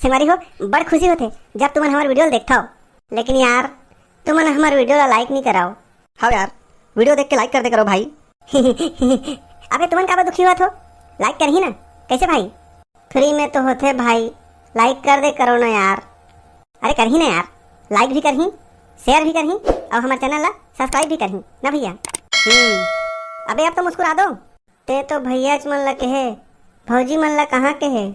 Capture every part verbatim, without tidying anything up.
संगवारी हो, बड़ खुशी होथे जब तुमन हमर वीडियो ल देखथव। लेकिन यार, तुमन हमर वीडियो ला लाइक नहीं कराओ। हाँ यार, वीडियो देख के लाइक कर दे करो भाई। अबे तुमन काबर दुखी होत हो? लाइक करही ना, कैसे भाई? फ्री में तो होथे भाई, लाइक कर दे करो ना यार। अरे करही ना यार, लाइक भी करही, शेयर भी करही और हमारे चैनल ला सब्सक्राइब भी करही ना भैया। हम्म, अबे अब तो मुस्कुरा दो। ते तो भैयाच मन ला कहे, भौजी मन ला कहाँ कहे?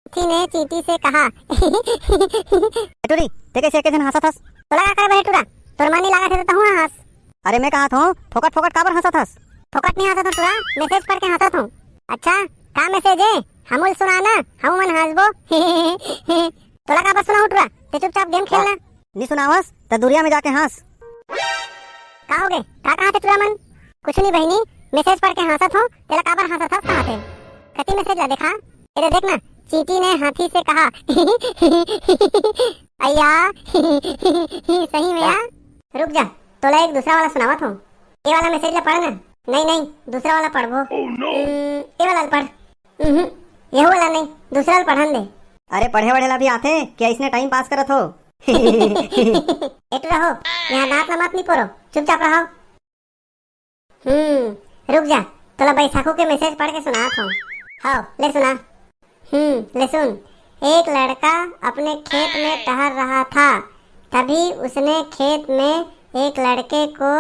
हाथी ने चींटी से कहा। टुरी, ते कैसे एके झन हंसत हस? तोला का करे बे टुरा? तोर मन नहीं लागत हे तो तहूँ हंस। अरे मैं कहा थो, फोकट फोकट काबर हंसत हस? फोकट नहीं हंसत हूँ टुरा, मैसेज पढ़ के हंसत हूँ। अच्छा, का मैसेज है? हमू ल सुना ना, हमू मन हंसबो। तोला काबर सुनाहूं टुरा, ते चुपचाप गेम खेलना। नी सुनावस त दुरिया में जाके हंस। का होगे? का कहा थे टुरा मन? कुछ नहीं बहिनी, मैसेज पढ़ के हंसत हो, तेला काबर हंसत हस कहा थे। कति मैसेज ला देखा। एदे देख ना, चींटी ने हाथी से कहा। अय्या। सही में यार। रुक जा, तोला एक दूसरा वाला सुनावत हूँ। ये वाला मैसेज ला पढ़ ना। नहीं नहीं, दूसरा वाला पढ़बो। हम्म, ये वाला पढ़। उहुं, यहू वाला नहीं, दूसरा ल पढ़न दे। अरे पढ़े वढ़े ला भी आथे कि अइसने टाइम पास करत हो? ए टुरा हो, यहाँ दांत ला मत निपोरो, चुपचाप रहो। हम्म, रुक जा, तोला बैसाखू के मैसेज पढ़ के सुनात हूँ। हाँ, ले सुना। हम्म, ले सुन। एक लड़का अपने खेत में टहल रहा था, तभी उसने खेत में एक लड़के को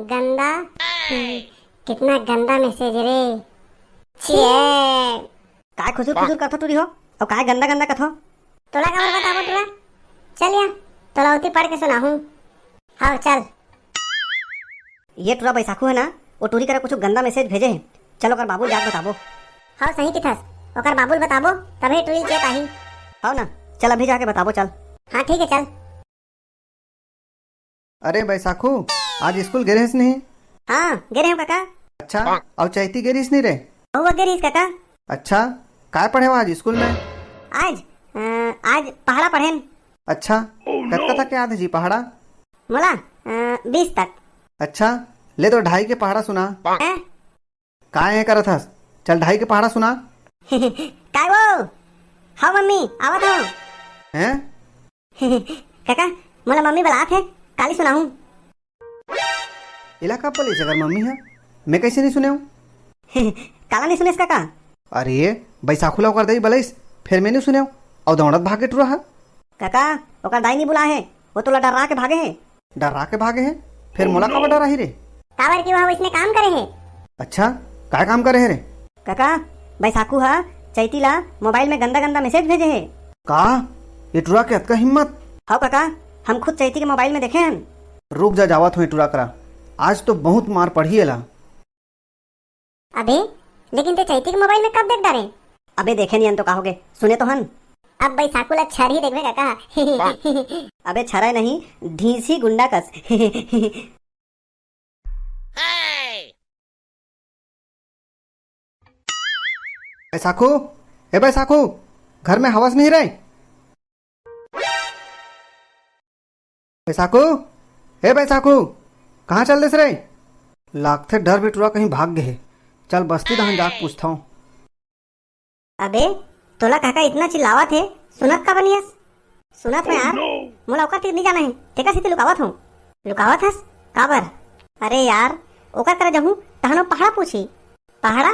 गंदा, हम्म, कितना गंदा मैसेज रे। छिए। काय खुसुर खुसुर कथो टुरी हो? अउ काय गंदा गंदा कथो? तोला काबर बताबो टुरा? चल या, तोला ओती पढ़ के सुनाहूं। हाँ, चल। ये टुरा बैसाखू है ना, वो टुरी करा कुछ गंदा मैसेज भेजे है। चल ओकर बाबू ल जाके बताबो। हाँ, सही किथस, ओकर बाबू ल बताबो, तभे टुरी चेत आही। हाँ ना, चल अभी जाके बताबो, चल। हाँ, ठीक है, चल। अरे बैसाखू, आज स्कूल गे रहेस नहीं? हाँ, गे रहेंव काका। अच्छा, अउ चैती गे रहिस नहीं रे? ओहू गे रहिस काका। अच्छा, काय पढ़े हो आज स्कूल में? आज, अ, आज पहाड़ा पढ़ेन। अच्छा, कतका तक याद है जी पहाड़ा? मोला, अ, बीस तक। अच्छा, ले तो ढाई के पहाड़ा सुना। हैं? काय है करत हस? चल ढाई के पहाड़ा सुना। काय वो? हाँ मम्मी, आवत हूँ। हैं? काका, मोला मम्मी बलात हे, काली सुनाहूं। एला कब बलिस अगर मम्मी ह? मैं कैसे नहीं सुने हूँ? काला नहीं सुनेस काका? अरे, बैसाखू ला ओकर दाई बलिस, फिर मैं नहीं सुने हूँ। अउ दौड़त भागे टुरा ह। काका, ओकर दाई नहीं बुला हे, वो तोला डरा के भागे हे। डरा के भागे हे? फिर मोला काबर डराही रे? काबर कि वह वैसने काम करे हे। अच्छा, काय काम करे हे रे? काका, बैसाखू हा चैती ला मोबाइल में गंदा गंदा मैसेज भेजे हे। का? ये टुरा के अतका हिम्मत? हव काका, हम खुद चैती के मोबाइल में देखे हन। रुक जा, जावत हों ये टुरा करा। आज तो बहुत मार पड़ही एला। अबे, लेकिन ते चैती के मोबाइल में कब देख डारे? अबे देखे नहीं हन तो का होगे, सुने तो हन। अब बैसाखू ला छर ही देखबे काका। अबे छरा नहीं, ढीस ही गुंडा कस। बैसाखू, ए बैसाखू, घर में हवस नहीं रे? बैसाखू, ए बैसाखू, कहाँ चल देस रे? लागथे डर भी टुरा कहीं भाग गे हे। चल बस्ती दहन जाके पूछथंव। अबे, तोला काका इतना चिल्लावत हे, सुनत काबर नइ हस? सुनत हों यार, मोला ओकर तीर नइ जाना हे, तेकर सेती लुकावत हों। लुकावत हस? काबर? अरे यार, ओकर करा जहूं, तहन ओ पहाड़ा पूछही। पहाड़ा?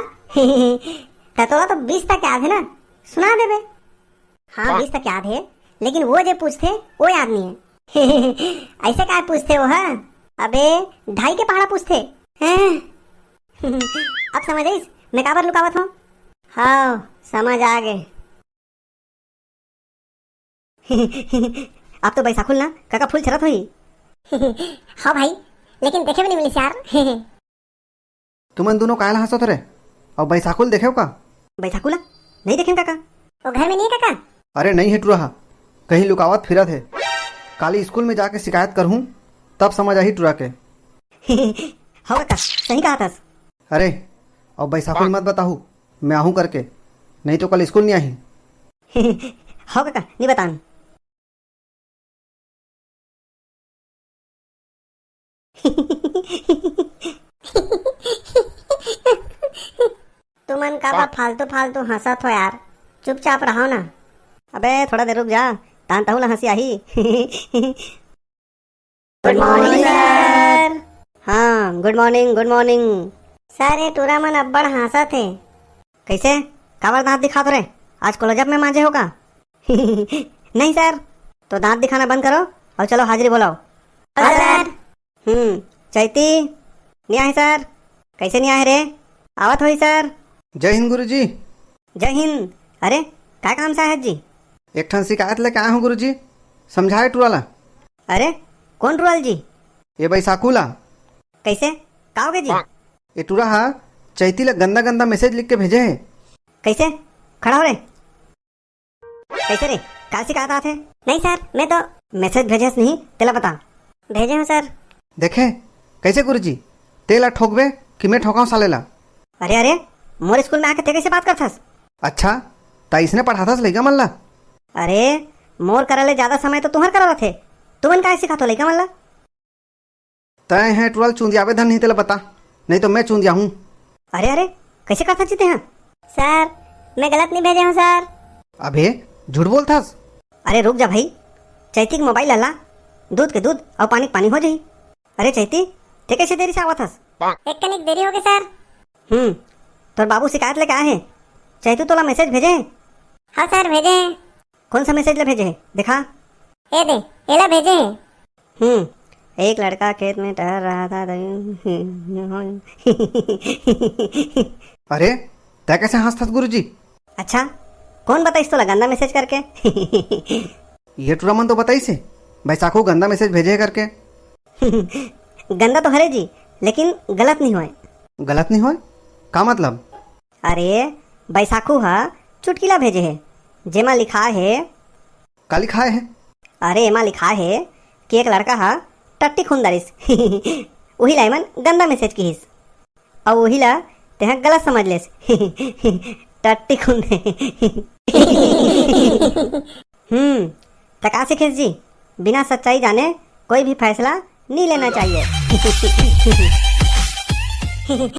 त तोला तो बीस तक याद हे ना, सुना देबे। हाँ, बीस तक याद हे, लेकिन वो जे पूछथे, वो याद नइ हे। अइसे काय पूछथे वो ह? अबे, ढाई के पहाड़ा पूछथे। हैं? अब समझ आइस, मैं काबर लुकावत हों? हाँ, समझ आ गे। अब तो बैसाखुल ना, काका फूल छरत होही। हाँ भाई, लेकिन देखे भी नइ मिलिस यार। तुमन दूनों कायला हंसत हो रे? अउ बैसाखुल देखेव का? बैसाखुल? नइ देखेन काका। वो घर में नइ हे काका? अरे नइ हे टुरा हा, कहीं लुकावत फिरत हे। काली स्कूल में जाके शिकायत करहूं, तब समझ आही टुरा के। हव काका, सही कहत हस। अरे, अउ बैसाखुल मत बताहू, मैं आहूं करके, नहीं तो कल स्कूल नइ आही। हव काका, नइ बतान। काबर फालतू फालतू हंसत हो यार, चुपचाप रहो ना। अबे थोड़ा देर रुक जा, तान तहू ला हंसी आही। गुड मॉर्निंग सर। हाँ, गुड मॉर्निंग, गुड मॉर्निंग। सर, ये टूरा मन अब्बड़ हंसत हे। कैसे? काबर दांत दिखात रे? आज क्लोजअप में मांजे हो का? नहीं सर। तो दांत दिखाना बंद करो और चलो हाजिरी बोलाओ। हाँ सर। हम्म, चैती, नहीं आए सर? कैसे नहीं आए रे? आवत होई सर। जय हिंद गुरुजी। जय हिंद। अरे, काय काम से आए जी? एक ठन शिकायत लेके आए हूँ गुरुजी, समझाए टुरा ला। अरे, कौन टुरा जी? ये बैसाखू ला। कैसे? का हो गया जी? ये टुरा हा चैती ला गंदा गंदा मैसेज लिख के भेजे है। कैसे? खड़ा हो रे। कैसे रे? का शिकायत आत हे? नहीं सर, मैं तो मैसेज भेजेस नहीं, तेला बता। भेजे हूँ सर। देखे, कैसे गुरुजी? तेला ठोकबे कि मैं ठोकाऊं साले ला? अरे, अरे, मोर स्कूल में आके ते कैसे बात करथस? अच्छा, त इसने पढ़ाथस लइका मन ला? अरे, मोर करा ले ज्यादा समय तो तुम्हर करा रथे। तुमन काय सिखाथो लइका मन ला? तय है टुरा ल चूंदियाबे धन नहीं तेला बता, नहीं तो मैं चूंदिया हूँ। अरे, अरे, कैसे करथस जी ते हा? सर, मैं गलत नहीं भेजे हूँ सर। अबे, झूठ बोलथस। अरे रुक जा भाई, चैती के मोबाइल ला, दूध के दूध और पानी के पानी हो जाही। अरे चैती, ते कैसे देरी से आवत हस? एक कनिक देरी हो गई सर। हम्म, तोर बाबू शिकायत लेके आए हैं। चैतू तोला मैसेज भेजे हैं? हाँ सर, भेजे हैं। कौन सा मैसेज ला भेजे हैं? दिखा। ए दे, एला भेजे हैं। हम्म, एक लड़का खेत में टहल रहा था। अरे, तै कैसे हंसथस गुरुजी? अच्छा, कौन बताइस तोला गंदा मैसेज करके? ये टुरा मन तो बताइस हे, बैसाखू गंदा मैसेज भेजे हे करके। गंदा तो हरे जी, लेकिन गलत नहीं होय। गलत नहीं होय? का मतलब? अरे, बैसाखू हा चुटकिला भेजे हे, जेमा लिखा हे। का लिखा हे? अरे, एमा लिखा हे कि एक लड़का हा टट्टी खून दरिस। उही ला एमन गंदा मैसेज किहिस। अउ उही ला तेहा गलत समझ लेस। टट्टी खून दे। हम्म, त का सीखेस जी? बिना सच्चाई जाने कोई भी फैसला नहीं लेना चाहिए।